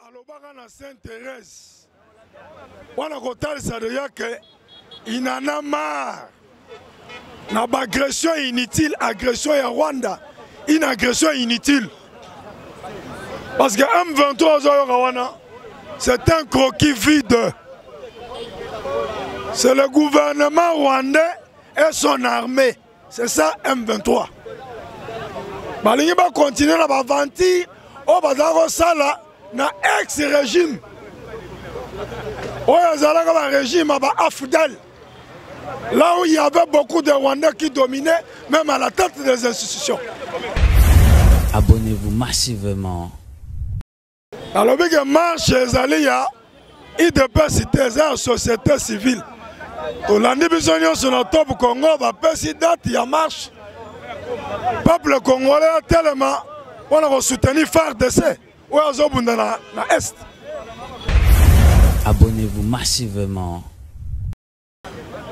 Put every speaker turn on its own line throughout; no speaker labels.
Alobaka na Sainte Thérèse wana kotalisa deja ke il en a marre na baagression inutile, agression ya Rwanda, une agression inutile, parce que M23 ozoyoka wana, c'est un croquis vide. C'est le gouvernement rwandais et son armée, c'est ça M23. Balingi bakontinue na baventure oyo bazala kosala na ex régime oyo ezalaka barégime ya baafdel, là où il y avait beaucoup de Rwandais qui dominaient même à la tête des institutions.
Abonnez-vous massivement.
Nalobi ke marche ezali ya UDPS te, eza ya société civile. Tolandi biso nyonso na Top Congo, bapesi date ya marche. Peuple congolais atelema mpona kosoutenir FARDC oyo azobunda na Est.
Abonnez-vous massivement.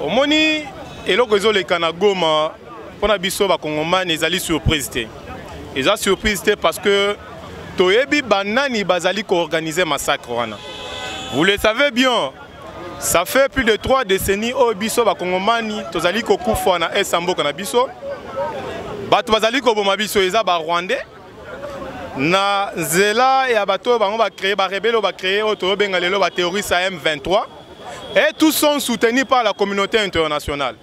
Omoni eloko ezoleka na Goma mpona biso bakongomani ezali surprise te. Eza surprise te parce que toyebi banani bazali koorganiser massacre wana. Vous le savez bien, ça fait plus de 3 décennies oyo biso bakongomani tozali kokufa na est ya mboka na biso. Bato bazali koboma biso eza ba Rwandais na nzela ya bato oyo bango bacree, barebele oyo bacree, oyo toyobenga lelo baterroriste ya M23, et tous sont soutenus par la communauté internationale.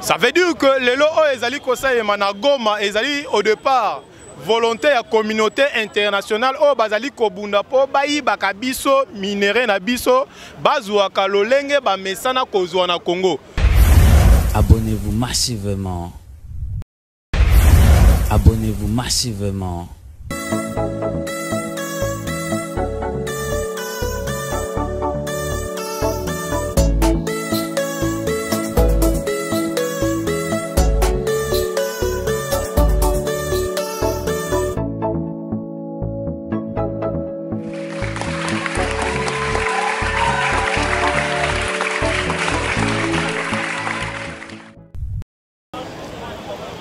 Ça veut dire que lelo oyo ezali kosalema na Goma ezali au départ volonté ya communauté internationale oyo bazali kobunda mpo bayibaka biso minerai na biso, bazwaka lolenge bamesana kozwa na Congo.
Abonnez-vous massivement. Abonnez-vous massivement.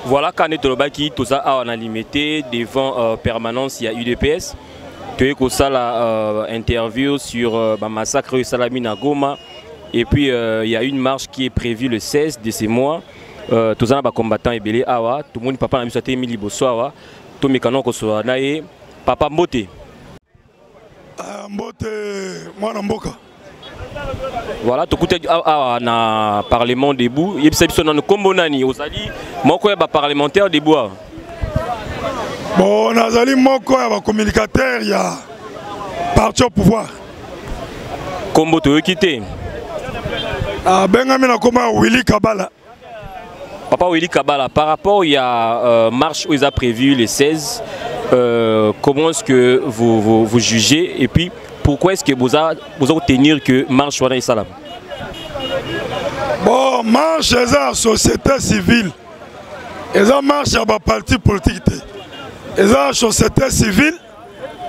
Voilà, quand tolobaki toza awa na Limete devant permanence ya UDPS, toye kosala interview sur ba massacre oyo esalami na Goma, et puis il y a une marche qui est prévue le 16 de ce mois. Toza na bacombattant ebele awa, tomoni papa na biso atelemi liboso awa, tomekana kosolola na ye. Papa, mbote.
Ah, mbote mwana mboka.
Voilà, tokutaki awa na Parlement debout. Yebisa biso nanu kombo nani, ozali moko ya baparlementaire debout awa?
Bon, nazali moko ya bacommunicateur ya parti au pouvoir.
Kombo toyoki te.
Abengami na kombo ya Willy Kabala.
Papa Willy Kabala, par rapport ya marche oyo eza prévu le 16, comment est-ce que vous jugez et puis pourquoi est-ce que vous tenir que marche wana esalama?
Bon, marche eza ya société civile, eza marche ya baparti politique te, eza ya société civile.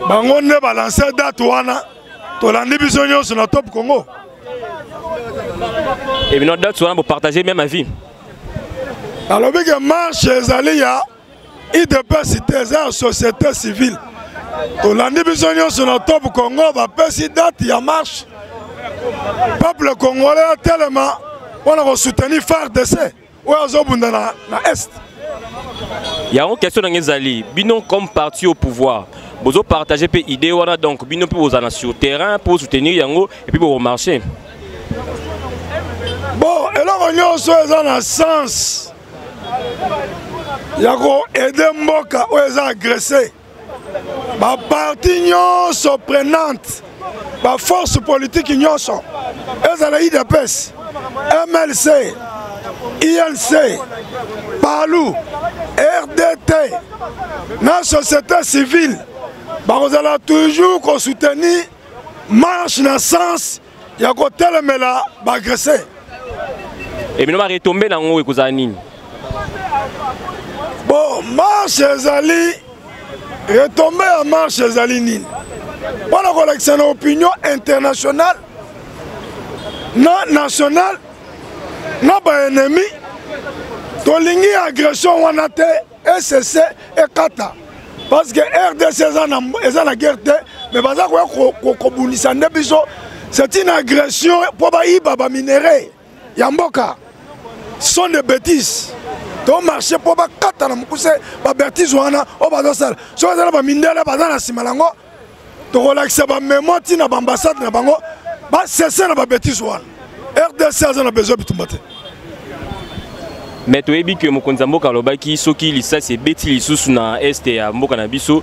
Bango nde balance date wana, tolandi biso nyonso na Top Congo.
Et bino date wana bopartage même avis?
Nalobi ke marche ezali ya UDPS te, eza ya société civile. Tolandi biso nyonso na Top Congo, bapesi date ya marche. Peuple congolais atelema mpona kosoutenir FARDC oyo azobunda na Est.
Yango question nanga ezali, bino comme parti au pouvoir bozopartage mpe idée wana, donc bino mpe bozala sur terrain pour soutenir yango et puis bokomarche?
Bon, eloko nyonso eza na sens ya koaide mboka oyo eza agressé, baparti nyonso prenante, baforce politique nyonso, ezala UDPS, MLC, INC, PALU, RDT na société civile, bakozala toujours kosoutenir marche na sens ya kotelemela baagressé.
Ebino baretombe nango ekozala nini?
Bon, marche ezali, retombe ya marche ezali nini? Mpona kolakisa na opinion internationale na nationale na baennemi, tolingi agression wana te, ecc ekata. Parce que RDC eza na guerre te, mais baza koya kobundisa nde biso. C'est une agression mpo bayiba baminerai ya mboka. Sont des bêtises. Tomarche mpo bakata na mokuse babêtise wana oyo bazosala. Soki eza na bamindele baza na nsima nango, tokolakisa bamemo ntina baambassade na bango basese na babêtise wana. RDC aza na besoin bitumba te.
Mais toyebi ke mokonzi ya mboka alobaki soki lisasi ebeti lisusu na este ya mboka na biso,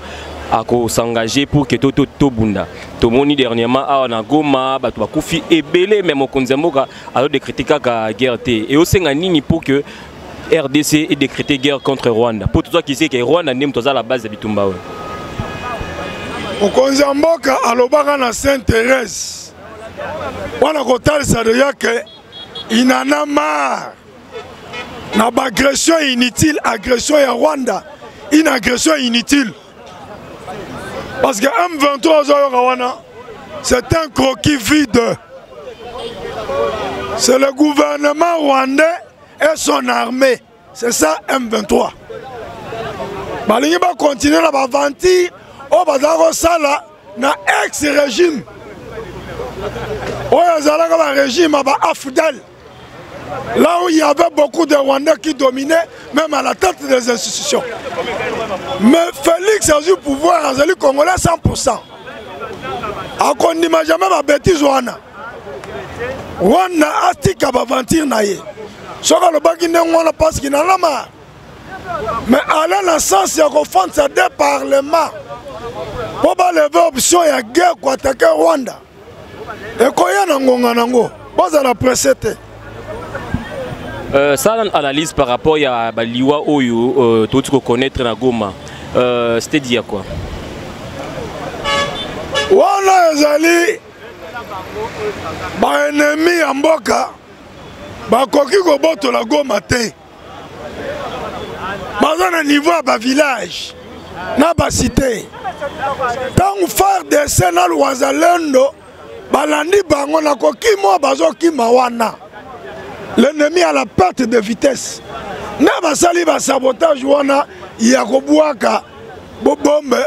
akosengage pour ke tobunda. Tomoni dernièrement awa na Goma bato bakufi ebele, mais mokonzi ya mboka azodécréter kaka guerre te. Eosenga nini pour que RDC ait décrété guerre contre Rwanda? Po tozwaki ke Rwanda nde moto aza la base ya bitumba oyo.
Mokonzi ya mboka alobaka na Sainte Thérèse wana kotalisa deja ke il en a marre na baagression inutile, agression ya Rwanda, une agression inutile, parce que M23 ozoyoka wana, c'est un croquis vide. C'est le gouvernement rwandais et son armée, c'est ça M23. Balingi bakontinue na baventure oyo bazala kosala na ex régime oyo ezalaka barégime ya baafdel, là où il y avait beaucoup de Rwandais qui dominaient même à la tête des institutions. Mais Félix a eu pouvoir, azali congolais 100%, akondima jamais babêtise wana. Rwanda atika baventure na ye. Soki alobaki ndenge wana, parce qu'il nalama, mais ala na sens ya kofandisa de parlement mpo baleve option ya guerre koattaquer Rwanda, ekoya na ngonga nango, bozala presse te.
Sala analyse par rapport ya baliwa oyo touti koconnaître na Goma, c'était dire quoi?
Wana ezali baennemi ya mboka, bakoki kobotola Goma te. Baza na niveau ya bavillage na bacité. Ntango FARDC na Wazalendo balandi bango na kokima, bazokima wana, l'ennemi à la perte de vitesse nde basali basabotage wana ya kobwaka bobombe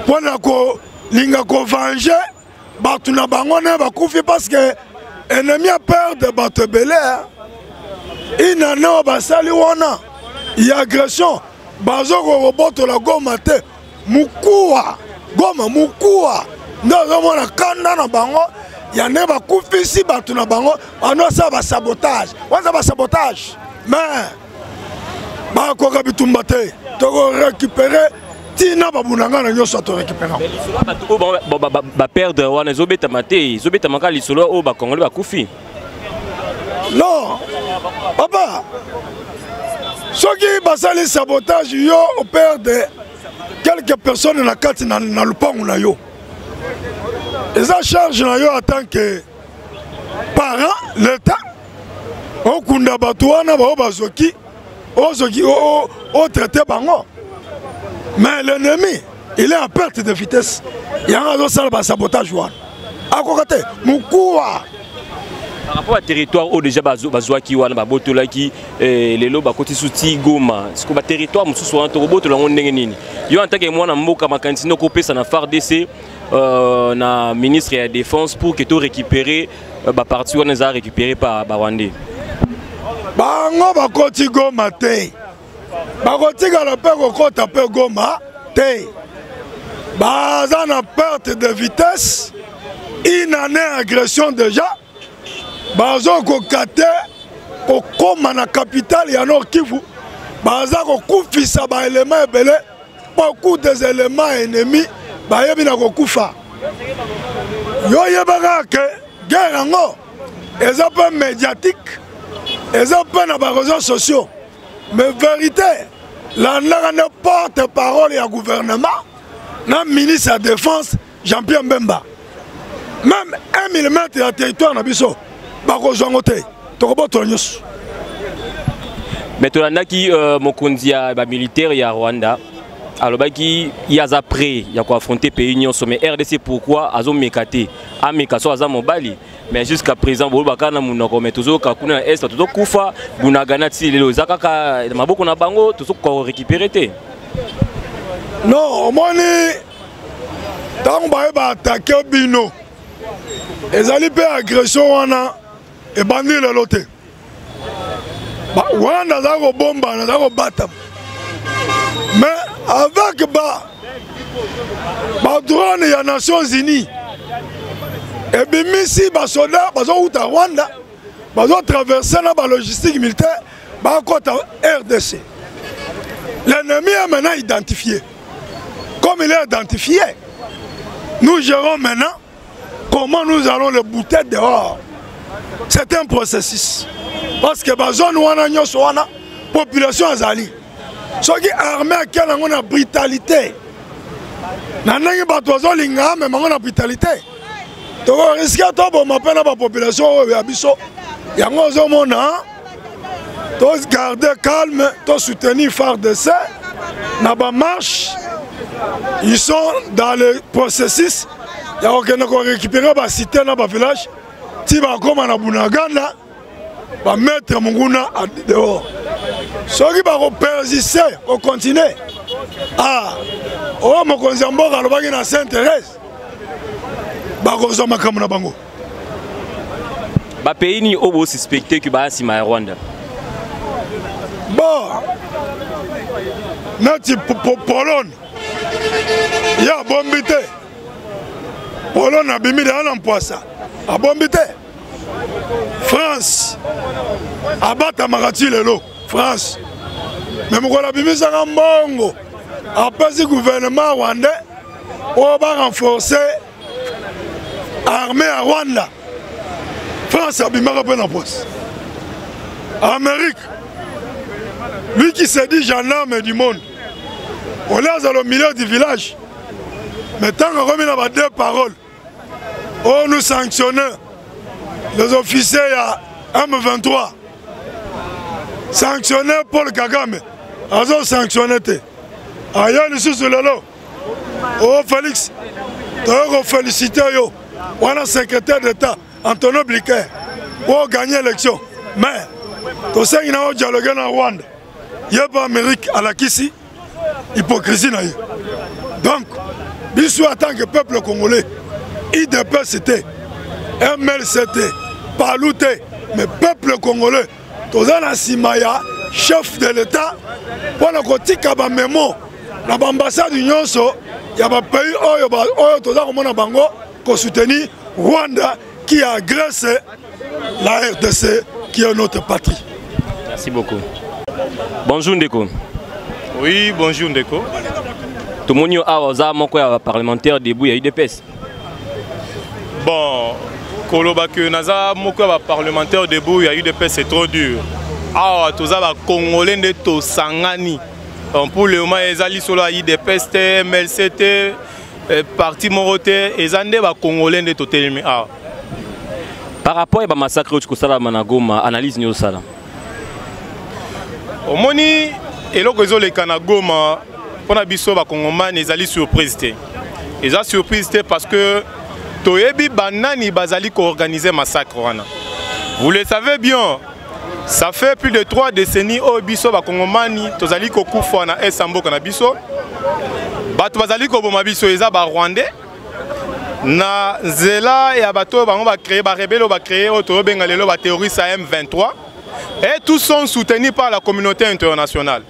mpo na kolinga kovange bato na bango nde bakufi, parce que ennemi a perdre bato ebele. Inane oyo basali wana ya agression, bazokokobotola Goma te. Mokuwa Goma, mokuwa nde ozomona kanda na bango ya nde bakufisi bato na bango. Banosala basabotage wana, basabotage, mais bakoka bitumba te. Tokorécupérer ntina babunanga na nyonso, torécupéra.
Bato oyo baperdre wana ezobetama te, ezobetama kaka lisolo oyo bakongoli bakufi.
Non papa, soki basali sabotage, yo operdre quelques personnes na kati na lupangu na yo, eza charge na yo en tant que parent, l'État, okunda bato wana bao bazoki, ozoki otraite bango. Mais l'ennemi, il est en perte de vitesse, yango azosala basabotage wana, akoka te, mokuwa.
Par rapport à territoire oyo déjà bazwaki wana, babotolaki, lelo bakoti su ti Goma. Siko baterritoire mosusu wana tokobotola yango ndenge nini? Yo en tant que mwana mboka, makanisi nde okopesa na FARDC, na ministre ya défense, pour que to récupérer baparti wana eza récupéré par barwandais?
Bango bakoti Goma te, bakotikala mpe kokɔta mpe Goma te. Baza na perte de vitesse, une année agression déjà, bazokoka te kokóma na capitale ya Nord Kivu. Baza kokufisa baelema ebele, beaucoup des éléments ennemis bayebi na kokufa. Yo yebaka ke guerre yango eza mpe médiatique, eza mpe na baréseaux sociaux, mais vérité, landaka nde porte parole ya gouvernement na ministre ya défense Jean-Pierre Mbemba. Même 1 millimètre ya territoire na biso bakozwa yango te, tokobotola nyonso.
Mais tolandaki mokonzi ya bamilitaire ya Rwanda alobaki ye aza prêt ya koaffronter pays nyonso, mais RDC pourquoi azomeka te? Ameka so aza mobali. Mais jusqu'à présent bolobaka na monoko, mais tozoyoka kuna na est tozokufa. Bunagana ti lelo eza kaka na maboko na bango, tozokoka korécupérer te.
Non, omoni ntango baye baattaquer bino, ezali mpe agression wana ebandi lelo te. Rwanda aza kobombana, aza kobatama, mais avec badrone ya Nations Unies ebimisi basoda bazowuta Rwanda, bazotraverse na balogistique militaire, bakota RDC. L'ennemi est maintenant identifié. Comme il est identifié, nous gérons maintenant comment nous allons le bouter dehors. C'est un processus, parce que bazone wana nyonso wana population azali. Soki armée akela yango na brutalité, na ndenge bato bazolinga amema yango na brutalité, tokorisquer toboma mpe na bapopulation oyo ya biso. Yango ozomona, togarde calme, tosoutenir FARDC na bamarche. Ils sont dans le processus ya kokende korécupérer bacité na bavillage ti bakóma na Bunagana, bamettre monguna dehors. Soki bakopersiste, kocontinue, ah, oyo mokonzi ya mboka alobaki na Sainte Thérèse, bakozwa makambo na bango.
Bapays nini oyo bosuspecte ke baya nsima ya Rwanda?
Bon, neti Pologne, ye abombi te. Pologne abimi deya na mpwasa, abombi te. France abatamaka ti lelo France, me mokolo abimisaka mbongo, apesi gouvernement rwandais oyo barenforce armée ya Rwanda. France abimaka mpe na poste. Amérique, lui qui se dit gendarme du monde, ole azala au milieu du village, mais ntango akomi na ba deux paroles oyo, nous sanctionner les officiers ya M23, sanctionner Paul Kagame, azosanctionne te. Aya lisusu lelo o Félix, toyei koféliciter yo wana, secrétaire d'État Antonio Blinken, po gagner élection, mais tosengi na odialogue na Rwanda. Ye mpe Amérique alakisi hypocrisie na ye. Donc biso en tant que peuple congolais, UDPS te, MLC te, PALU te, mais peuple congolais, toza na nsima ya chef de l'État mpona kotika bamemo na baambassade nyonso ya bapays oyo, oyo toza komona bango kosoutenir Rwanda qui agresse la RDC, qui est notre patrie.
Merci beaucoup. Bonjour ndeko.
Oui, bonjour ndeko.
Tomoni yo awa, oza moko ya baparlementaire debout ya UDPS.
Bon, koloba ke naza moko ya baparlementaire debout ya UDPS, c'est trop dur. Awa toza bacongolais nde tosangani. Donc pour le moment eza lisolo ya UDPS te, MLC te, parti moko te, eza nde bacongolais nde totelemi awa.
Par rapport ya bamassacre oyo kosalama na Goma, analyse nini osala?
Omoni, eloko ezoleka na Goma, mpona biso bakongomani ezali surprise te. Eza surprise te parce que toyebi banani bazali koorganiser massacre wana. Vous le savez bien, ça fait plus de 3 décennies oyo biso bakongomani tozali kokufa na est ya mboka na biso. Bato bazali koboma biso eza barwandais na nzela ya bato oyo bango bacréer, barebelles oyo bacréer, oyo toyobenga lelo baterroriste ya M23, et tous sont soutenus par la communauté internationale.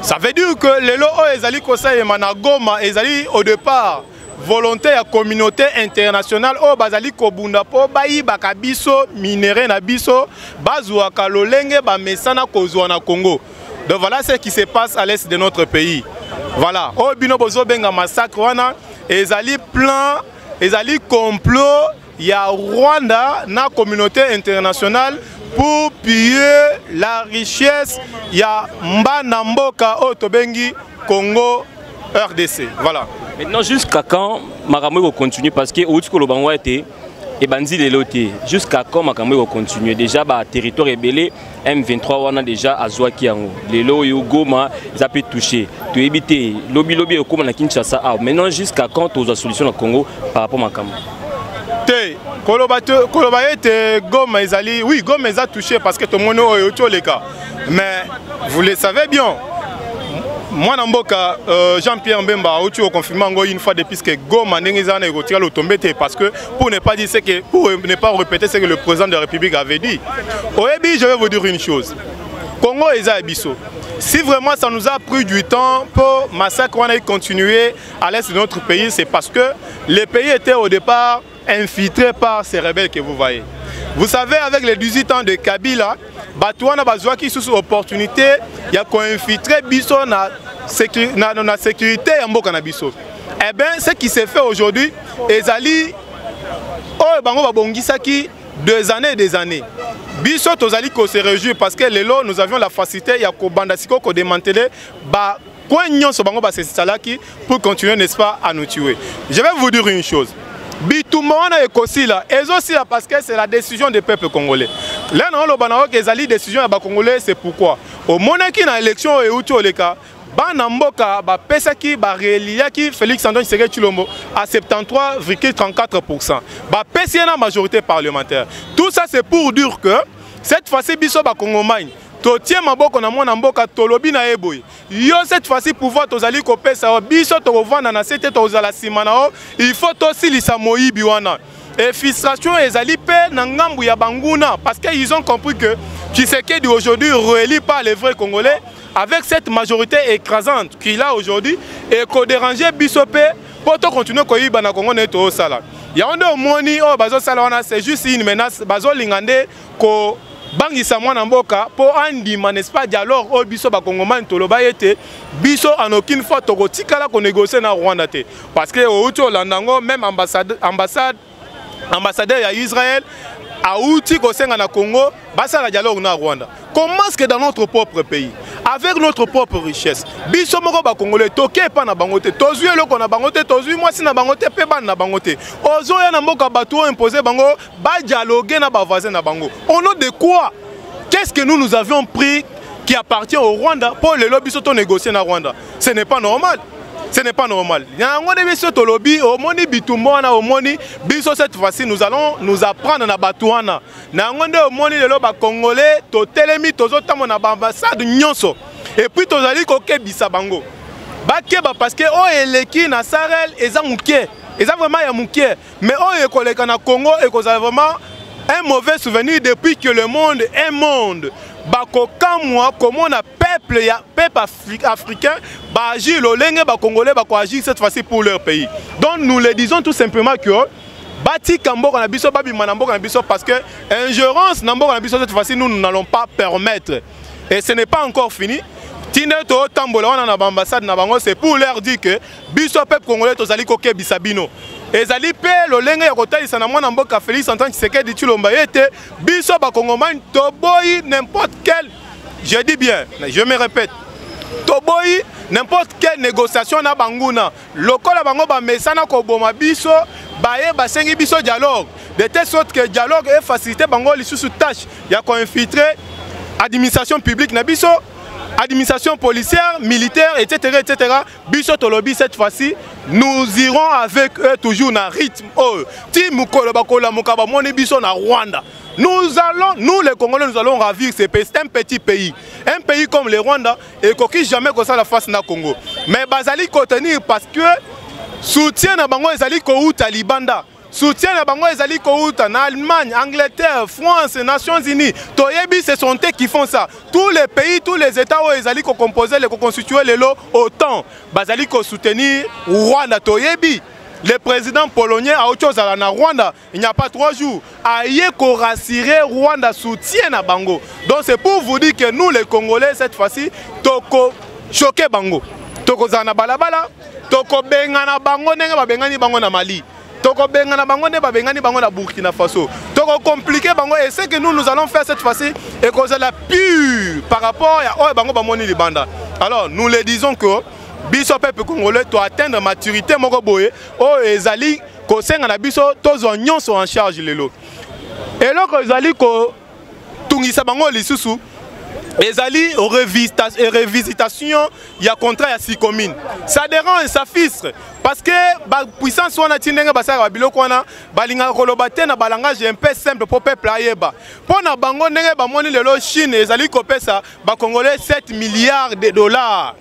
Ça veut dire que lelo oyo ezali kosalema na Goma ezali au départ volonté ya communauté internationale oyo bazali kobunda mpo bayibaka biso minerai na biso, bazwaka lolenge bamesana kozwa na Congo. Donc voilà ce qui se passe à l'est de notre pays. Voilà oyo bino bozobenga massacre wana, ezali plan, ezali complot ya Rwanda na communauté internationale pour piller la richesse ya mbana mboka oyo tobengi Congo RDC. Voilà.
Maintenant, jusqu'à quand makambo ekocontinue? Parce que outi koloba ngo ete ebandi lelo te. Jusqu'à quand makambo ekocontinue? Déjà baterritoire ebele M23 wana déjà azwaki yango. Lelo oyo Goma eza mpe touché, toyebi te lobilobi ekóma na Kinshasa awa. Maintenant, jusqu'à quand tozwa solution na Congo par rapport makambo?
Te, koloba te, koloba ete Goma ezali, oui, Goma eza touché parce que tomoni oyo euti oleka, mais vous le savez bien, Mwana mboka Jean-Pierre Mbemba auti koconfirme yango une fois de plus que Goma ndenge eza wana ekotikala otombe te, parce que pour ne pas dire ce que, pour ne pas répéter ce que le président de la République avait dit. Oyebi, je vais vous dire une chose: Congo eza ya biso. Si vraiment ça nous a pris du temps pour massacre wana continuer à l'est de notre pays, c'est parce que le pays était au départ infiltré par ces rebelles que vous voyez. Vous savez, avec les 18 ans de Kabila, bato wana bazwaki susu opportunité ya koinfiltre biso na sécurité ya mboka na biso. Eh bien, ce qui s'est fait aujourd'hui ezali oyo bango babongisaki des années et des années. Biso tozali ko se réjouir parce que lelo nous avions la facilité ya kobanda sikoyo kodémanteler ba coin nyonso bango basesalaki pour continuer, n'est-ce pas, à nous tuer. Je vais vous dire une chose: bitumba wana ekosila, ezosila parce que c'est la décision du peuple congolais. Là na oloba na oke ezali décision ya bacongolais. C'est pourquoi omonaki na élection oyo euti oleka, bana mboka bapesaki, bareliaki Félix Antoine Tshisekedi Tshilombo à 73,34 %, bapesi ye na majorité parlementaire. Tout ça, c'est pour dire que cette fois-ci biso bakongomani totie maboko na mwana mboka. Tolobi na ye boye: yo, cette fois-ci pouvoir tozali kopesa yo, biso tokovanda na se te, tozala nsima na yo. Il faut tosilisa moyibi wana. Et frustration ezali mpe na ngambu ya banguna, parce que ils ont compris que Tshisekedi aujourd'hui relie pas les vrais Congolais. Avec cette majorité écrasante qu'il a aujourd'hui, ekodéranger biso mpe mpo tocontinue koyiba na Kongo. Nde tozosala yango nde omoni oyo bazosala wana, c'est juste une menace. Bazolinga nde kobangisa mwana mboka mpo andima, n'est-ce pas, dialogue oyo biso bakongomani toloba ete biso en aucune fois tokotikala konégocie na Rwanda te. Parce que outi olanda yango, même ambassadeur ya Israël auti kosenga na Congo basala dialogue na Rwanda. Comment est-ce que dans notre propre pays, avec notre propre richesse, biso moko bacongolais toke epa na bango te, tozwi eloko na bango te, tozwi mwasi na bango te mpe bana na bango te, ozoya na mboka bato oyo impose bango badialogue na bavoisin na bango? Au nom de quoi? Qu'est-ce que nous, nous avions pris qui appartient au Rwanda mpo lelo biso tonégocier na Rwanda? Ce n'est pas normal, ce n'est pas normal. Yango nde biso tolobi, omoni bitumba wana, omoni biso cette fois-ci nous allons nous apprendre na bato wana. Na yango nde omoni lelo bacongolais totelemi, tozotambola na baambassade nyonso et puis tozali kokebisa bango bakeba, parce que oyo eleki na Sarel eza moke, eza vraiment ya moke, mais oyo ekoleka na Congo ekozala vraiment un mauvais souvenir. Depuis que le monde est monde, bakokamwa komona peuple ya peuple africain baagir lolenge bacongolais bakoagir cette fois-ci pour leur pays. Donc nous le disons tout simplement que batika mboka na biso, babima na mboka na biso, parce que ingérence na mboka na biso, cette fois-ci nous, nous n'allons pas permettre. Et ce n'est pas encore fini. Ntina totambola wana na baambassade na bango, c'est pour leur dire que biso peuple congolais tozali kokebisa bino. Ezali mpe lolenge ya kotalisa na mwana mboka Félix Antoine Tshisekedi Tshilombo ye ete biso bakongomani toboyi n'importe quel, je dis bien, je me répète, toboyi n'importe quelle négociation na banguna. Lokola bango bamesana koboma biso, baye basengi biso dialogue, de telle sorte que dialogue efacilité bango lisusu tâche ya koinfiltrer administration publique na biso, administration policière, militaire, etc., etc. Biso tolobi, cette fois-ci nous irons avec eux toujours na rythme oyo ti mokolo bakolamuka bamoni biso na Rwanda. Nous allons, nous les Congolais, nous allons ravir ce pays. C'est un petit pays. Un pays comme le Rwanda ekoki jamais kosala face na Congo, mais bazali kotenir parce que soutien na bango ezali kouta libanda, soutien na bango ezali kouta na Allemagne, Angleterre, France, Nations Unies. Toyebi, ce sont eux qui font ça. Tous les pays, tous les états oyo ezali kocomposer, koconstituer lelo OTAN, bazali kosoutenir Rwanda. Toyebi, le président polonais auti ozala na Rwanda il n'y a pas 3 jours, aye korassurer Rwanda, soutien na bango. Donc c'est pour vous dire que nous les Congolais, cette fois-ci toko choquer bango, tokozala na balabala, tokobengana bango ndenge babengani bango na Mali, tokobengana bango nde babengani bango na Burkina Faso, tokocompliquer bango. Et ce que nous, nous allons faire cette fois-ci ekozala pure par rapport ya oyo bango bamoni libanda. Alors nous le disons que biso peuple congolais toatteindre maturité moko boye oyo ezali kosenga na biso tozwa nyonso en charge. Lelo eloko ezali kotungisa bango lisusu ezali revisitation ya contrat ya Sicomines. Ça dérange, ça frustre, parce que bapuissance wana ti ndenge basalaka babiloko wana, balingaka koloba te na balangage un peu simple mpo peuple ayeba. Mpo na bango, ndenge bamoni lelo Chine ezali kopesa bacongolais 7 milliards de dollars.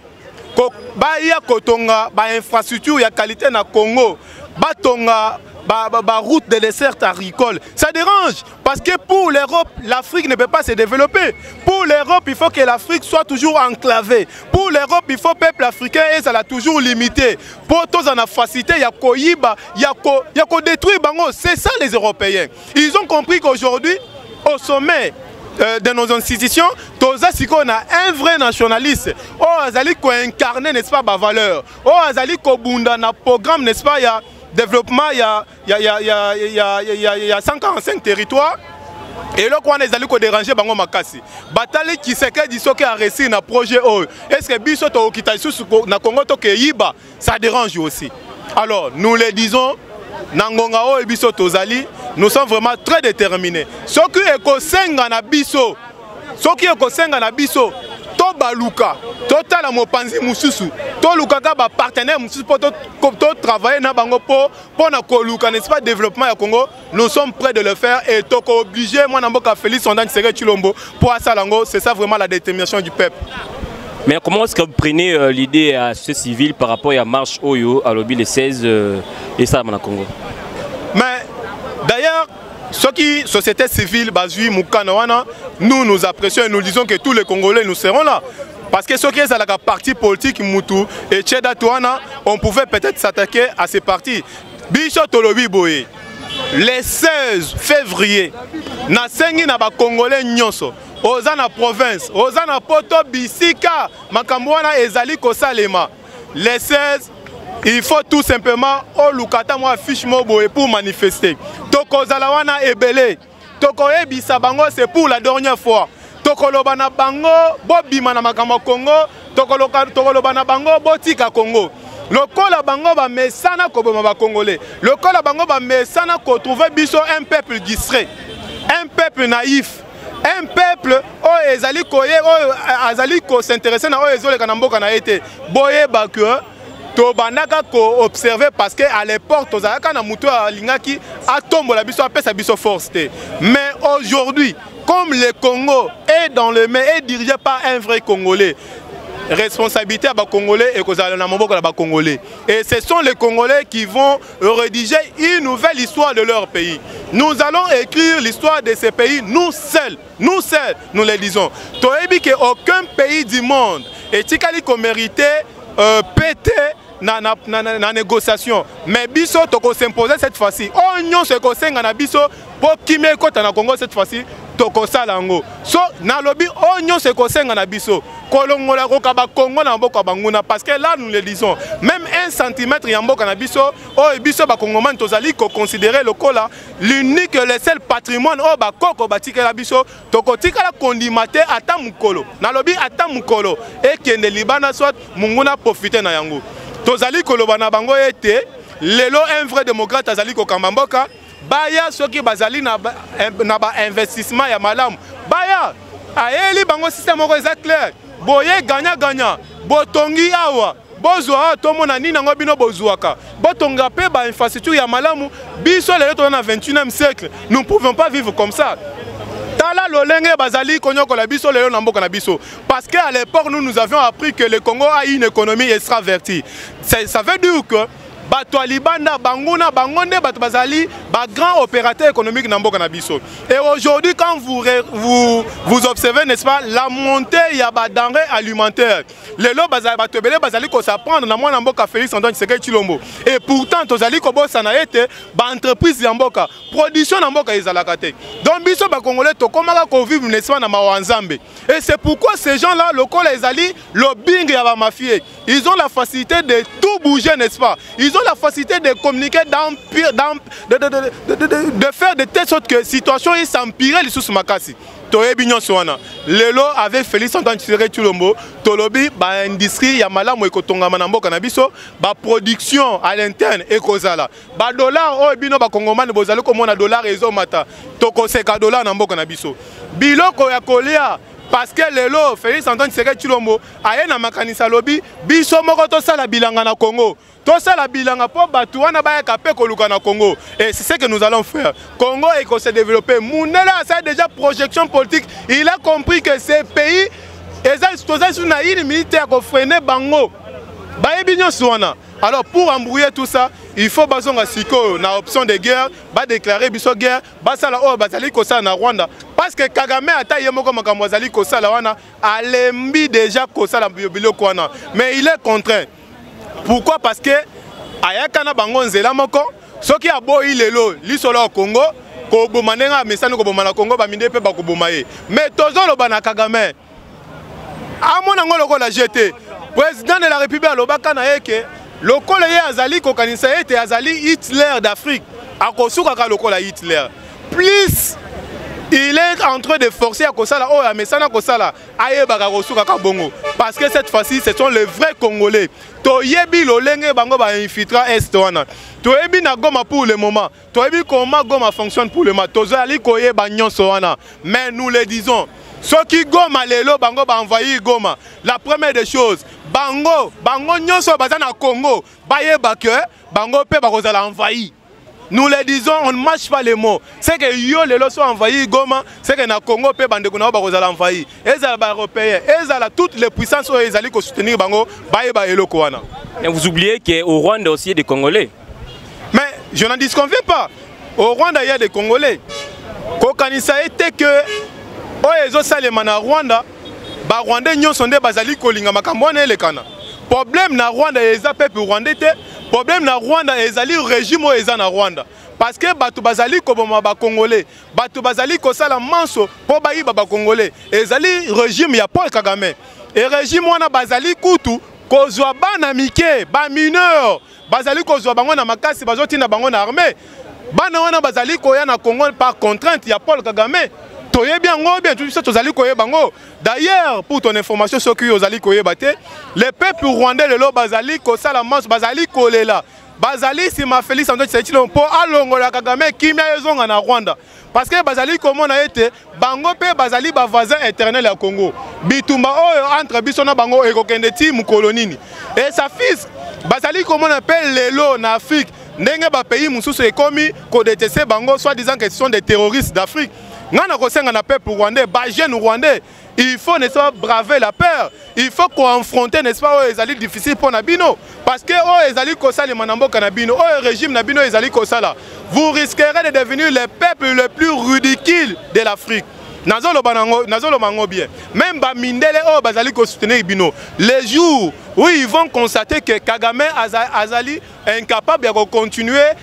Baya kotonga ba infrastructure ya qualité na Congo, batonga ba, ba, ba route de dessert agricole. Ça dérange parce que pour l'Europe, l'Afrique ne peut pas se développer. Pour l'Europe, il faut que l'Afrique soit toujours enclavée. Pour l'Europe, il faut peuple africain et ça l'a toujours limité. Pour tous en a facilité, il y a koyiba, il y a ko détruire bango. C'est ça les Européens. Ils ont compris qu'aujourd'hui, au sommet de nos institutions, toza sikoyo na un vrai nationaliste oyo azali koincarner, n'est-ce pas, bavaleur oyo azali kobunda na programme, n'est-ce pas, ya développement ya 145 territoires. Eloko wana ezali kodéranger bango makasi. Batali Tshisekedi, soki aréussir na projet oyo, est ce que biso tokokita lisusu na Congo tokeyiba? Ça dérange aussi. Alors nous le disons, na ngonga oyo biso tozali, nous sommes vraiment très déterminés. Soki ekosenga na biso, soki ekosenga na biso tobaluka, totala mopanzi mosusu, tolukaka bapartenaire mosusu mpo totravaille na bango mpo na koluka, n'est-ce pas, développement ya Congo, nous sommes prêts de le faire. Et toko-oblige mwana mboka Félix Antoine Tshisekedi Tshilombo mpo asala yango. C'est ça vraiment la détermination du peuple.
Mais comment est-ce que vous prenez l'idée à société civile par rapport à la marche oyo alobi le 16 et ça na Congo?
Mais d'ailleurs, soki société civile bazwi mokano wana, nous nous apprécions et nous disons que tous les Congolais, nous serons là. Parce que soki ezalaka parti politique mutu etie date wana, on pouvait peut-être s'attaquer à ces partis. Biso tolobi boye: le 16 février, nasengi na bacongolais nyonso, oza na province, oza na poto, bisika makambo wana ezali kosalema, le 16, il faut tout simplement oluka ata mwa affiche mo boye pour manifester. Tokozala wana ebele, tokoyebisa bango, c'est pour la dernière fois. Tokoloba na bango, bobima na makambo ya Congo. Tokoloba na bango, botika Congo. Lokola bango bamesana koboma bacongolais, lokola bango bamesana kotrouver biso un peuple distrait, un peuple naïf, un peuple oyo ezali koye, oyo azali kos'intéresser na oyo ezoleka na mboka na ye te, boyeba ke tobandaka koobserver, parce que à l'époque tozalaka na motu oyo alingaki atombola biso, apesa biso force te. Mais aujourd'hui, comme le Congo est dans le main, est dirigé par un vrai Congolais, responsabilité ya bacongolais ekozala na maboko na bacongolais. Et ce sont les Congolais qui vont rédiger une nouvelle histoire de leur pays. Nous allons écrire l'histoire de ce pays, nous seuls, nous seuls, nous le disons. Toyebi ke aucun pays du monde etikali komérite pt na négociation, mais biso tokos'impose cette fois-ci. Oyo nyonso ekosenga na biso mpo kimia ekɔta na Congo, cette fois-ci tokosala yango. So nalobi, oyo nyonso ekosenga na biso kolongola kokaba Congo na mboka banguna, parce que là, nous le disons, même un centimètre ya mboka na biso oyo biso bakongomani tozali koconsidérer lokola l'unique, le seul patrimoine oyo bakoko batikela biso, tokotikala kondima te ata mokolo, nalobi ata mokolo, ekende libanda, soit monguna profite na yango. Tozali koloba na bango ete lelo un vrai démocrate azali kokamba mboka. Baya, soki bazali na bainvestissement ya malamu, baya. Ayeli bango système moko eza clair boye: gagnant gagnant. Botongi awa, bozwa awa, tomona nini yango bino bozwaka. Botonga mpe bainfrastructure ya malamu. Biso lelo toza na 21e siècle, nous ne pouvons pas vivre comme ça. Tala lolenge bazali konyokola biso lelo na mboka na biso, parce que à l'époque, nous, nous avions appris que le Congo a une économie extravertie. Ça veut dire que bato ya libanda, banguna, bango nde bato bazali bagrand opérateur économique na mboka na biso. Et aujourd'hui, quand vous observez, n'est-ce pas, la montée ya badenrée alimentaire lelo, bato ebele bazali kos'en prendre na mwana mboka Félix Antoine Tshisekedi Tshilombo. Et pourtant tozali kobosana ete baentreprise ya mboka, production na mboka ezalaka te. Donc biso bacongolais tokomaka kovivre, n'est-ce pas, na mawa Nzambe. Et c'est pourquoi ces gens là, lokola ezali lobbying ya bamafie, ils ont la facilité de tout bouger, n'est-ce pas, ils ont la facilité de communiquer, d'empire, de faire de telle sorte que situation es'empire lisusu makasi. Toyebi nyonso wana. Lelo, avec Félix Antoine Tshisekedi Tshilombo, tolobi baindustrie ya malamu ekotongama na mboka na biso, baproduction à l'interne ekozala, badollar oyo bino bakongomani bozali komona dollar ezomata, tokoseka dollar na mboka na biso, biloko ya kolia, parce que lelo Félix Antoine Tshisekedi Tshilombo aye na makanisi, alobi biso moko tosala bilanga na Congo, tosala bilanga mpo bato wana bayaka mpe koluka na Congo. Et c'est ce que nous allons faire. Congo ekose développer. Mundele asali déjà projection politique, il a compris que ce pays eza, toza su na une minute ya kofreiner bango. Bayebi nyonso wana. Alors pour embrouiller tout ça, il faut bazonga sikoyo na option de guerre, ba déclarer biso guerre, basala oyo bazali kosala na Rwanda parce que Kagame ata ye moko makambo azali kosala wana alembi déjà kosala biloko wana, mais il est contraint. Pourquoi? Parce que ayaka na bango nzela moko, soki aboyi lelo lisolo ya Congo koboma ndenge amesani koboma na Congo, baminde mpe bakoboma ye. Mais tozoloba na Kagame amona yango lokola jete. Président de la République alobaka na ye ke lokola ye azali kokanisa ete azali Hitler d'Afrique, akosukaka lokola Hitler. Plus il est en train de forcer ya kosala oyo amesana kosala, ayebaka kosukaka bongo, parce que cette fois-ci ce sont les vrais Congolais. Toyebi lolenge bango bainfiltra est wana, toyebi na Goma pour le moment, toyebi comment Goma fonctionne pour le moment, tozali koyeba nyonso wana. Mais nous le disons, soki Goma lelo bango baenvahir Goma, la première des choses, bango bango nyonso baza na Congo bayeba ke bango mpe bakozala envahi. Nous le disons, on ne mâche pas les mots. C'est que yo lelo so envahi Goma, c'est que na Congo pe bandeko na bakozala envahi. Ezala ba européen, ezala toutes les puissances oyo ezali ko soutenir bango, bayeba eloko wana.
Mais vous oubliez qu'au Rwanda aussi il y a des Congolais.
Mais je n'en disconviens pas. Au Rwanda il y a des Congolais. Kokanisa ete que oyo ezosalema na Rwanda, ba Rwandais nyonso nde bazali kolinga makambo wana elekana. Problème na Rwanda eza peuple rwandais te, problème na Rwanda ezali régime oyo eza na Rwanda. Parce que bato bazali koboma ba Congolais, bato bazali kosala manso mpo bayiba ba Congolais, ezali régime ya Paul Kagame. Et régime wana bazali kutu kozwa bana mike, ba mineur, bazali kozwa bango na makasi, bazotinda bango na armée. Bana wana bazali koya na Congo par contrainte ya Paul Kagame. Toyebi yango bien, biso tozali koyeba yango. D'ailleurs, pour ton information, soki ozali koyeba te, le peuple rwandais lelo bazali kosala manso, bazali kolela, bazali nsima Félix Antoine Tshisekedi Tshilombo mpo alongola Kagame, kimia ezonga na Rwanda, parce que bazali komona ete bango mpe bazali bavoisin éternel ya Congo. Bitumba oyo entre biso na bango ekokende ti mokolo nini? Et sa fils bazali komona mpe lelo na Afrique ndenge bapays mosusu ekomi kodétester bango, soit disant que ce sont des terroristes d'Afrique. Ngai na kosenga na peuple rwandais, bajeune rwandais, il faut, n'est-ce pas, braver la peur, il faut koaffronter, n'est-ce pas, oyo ezali difficile mpo na bino, parce que oyo ezali kosalema na mboka na bino, oyo régime na bino ezali kosala, vous risquerez de devenir le peuple le plus ridicule de l'Afrique. Nazoloba nango, nazoloba yango bien. Même bamindele oyo bazali kosoutenir bino, les jours où ils vont constater que Kagame azali incapable ya kocontinuer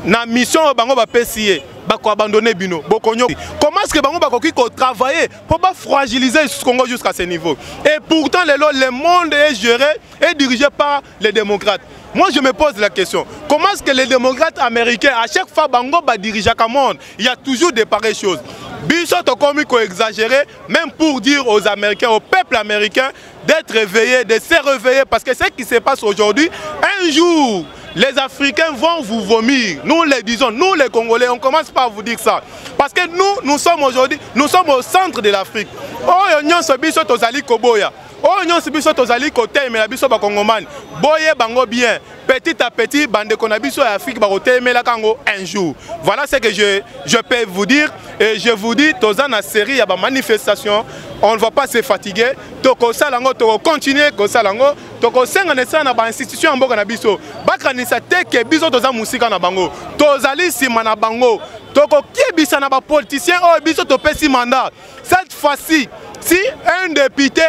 na mission oyo bango bapesi ye, bakoabandonner bino, bokonyo. Comment est-ce que bango bakoki kotravailler mpo bafragiliser Congo jusqu'à ce niveau? Et pourtant lelo le monde est géré et dirigé par les démocrates. Moi, je me pose la question, comment est-ce que les démocrates américains, à chaque fois bango badirigeaka monde, il y a toujours des pareilles choses? Biso tokomi koexagérer, même pour dire aux Américains, au peuple américain d'être réveillé, de se réveiller, parce que ce qui se passe aujourd'hui, un jour les Africains vont vous vomir. Nous les disons, nous les Congolais, on commence par vous dire ça. Parce que nous, nous sommes aujourd'hui, nous sommes au centre de l'Afrique. Oyo nyonso biso tozali koboya, oyo nyonso biso tozali kotelemela, biso bakongomani, boye bango bien. Petit à petit, bandeko na biso ya Afrique bakotemelaka yango un jour. Voilà ce que je peux vous dire. Et je vous dis, toza na série ya bamanifestation, on ne va pas se fatiguer. Tokosala yango, tokocontinue kosala yango. Tokosenga na esala na bainstitution ya mboka na biso, bakanisa te ke biso toza mosika na bango, tozali nsima na bango. Tokokebisa na bapoliticien oyo biso topesi mandat. Cette fois-ci, si un député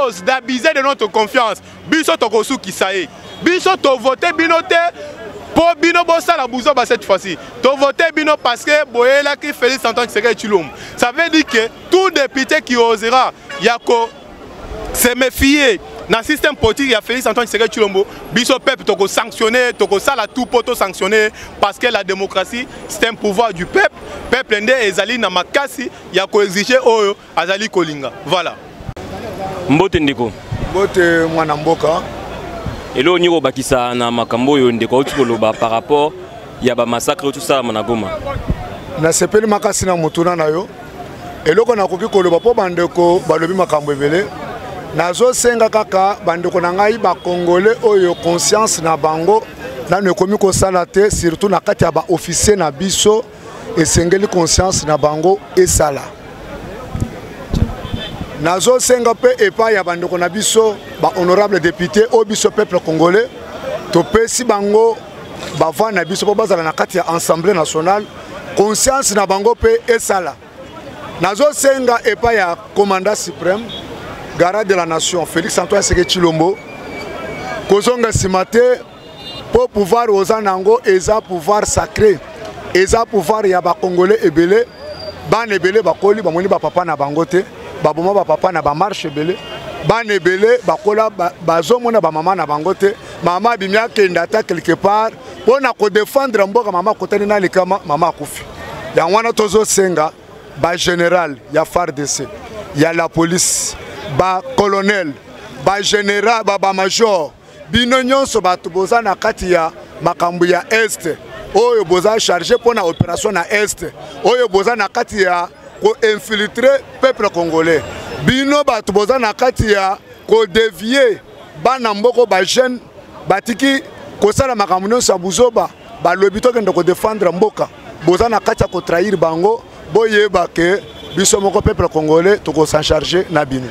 ose d'abuser de notre confiance, biso tokosukisa ye. Biso tovote bino te mpo bino bosala buzoba. Cette fois-ci tovote bino parce que boyelaki Félix Antoine Tshisekedi Tshilombo. Ça veut dire que tout député qui osera ya ko se méfier na système politique ya Félix Antoine Tshisekedi Tshilombo, biso peuple tokosanctionner, tokosala tout mpo tosanctionner, parce que la démocratie, c'est un pouvoir du peuple. Peuple nde ezali na makasi ya koexiger oyo azali kolinga. Voilà.
Mbote ndeko.
Mbote mwana mboka.
Eloko nini kobakisa na makambo oyo ndeko auti koloba par rapport ya bamassacre oyo tosalama na Goma?
Nasepeli makasi na motuna na yo. Eloko nakoki koloba, mpo bandeko balobi makambo ebele, nazosenga kaka bandeko na ngai bakongole oyo conscience na bango nano ekomi kosala te, surtout na kati ya baofficier na biso, esengeli conscience na bango esala.
Nazosenga mpe epai ya bandeko na biso bahonorable député oyo biso peuple congolais topesi bango bavoi na biso mpo bazala na kati ya Assemblée nationale, conscience na bango mpe esala. Nazosenga epai ya commandant suprême, garant de la nation, Félix Antoine Tshisekedi Tshilombo, kozonga nsima te, mpo pouvoir oza na yango eza pouvoir sacré, eza pouvoir ya bacongolais ebele. Bana ebele bakoli, bamoni bapapa na bango te, baboma bapapa na bamarche ebele. Bana ebele bakola, bazomona bamama na bango te. Mama abimi, akende ata quelque part mpo na kodefendre mboka, mama akotani na likama, mama akufi. Yango wana tozosenga bagénéral ya FARDC, ya la police, bacolonel, bagénéral, bamajor, bino nyonso bato boza na kati ya makambo ya Est, oyo boza chargé mpo na opération na Est, oyo boza na kati ya koinfiltrer peuple congolais, bino bato boza na kati ya kodévier bana mboko, bajeune batiki kosala makambo nyonso ya buzoba, balobi tokende kodefendre mboka, boza na kati ya kotrahir bango, boyeba ke biso moko peuple congolais tokos'en charger na bino.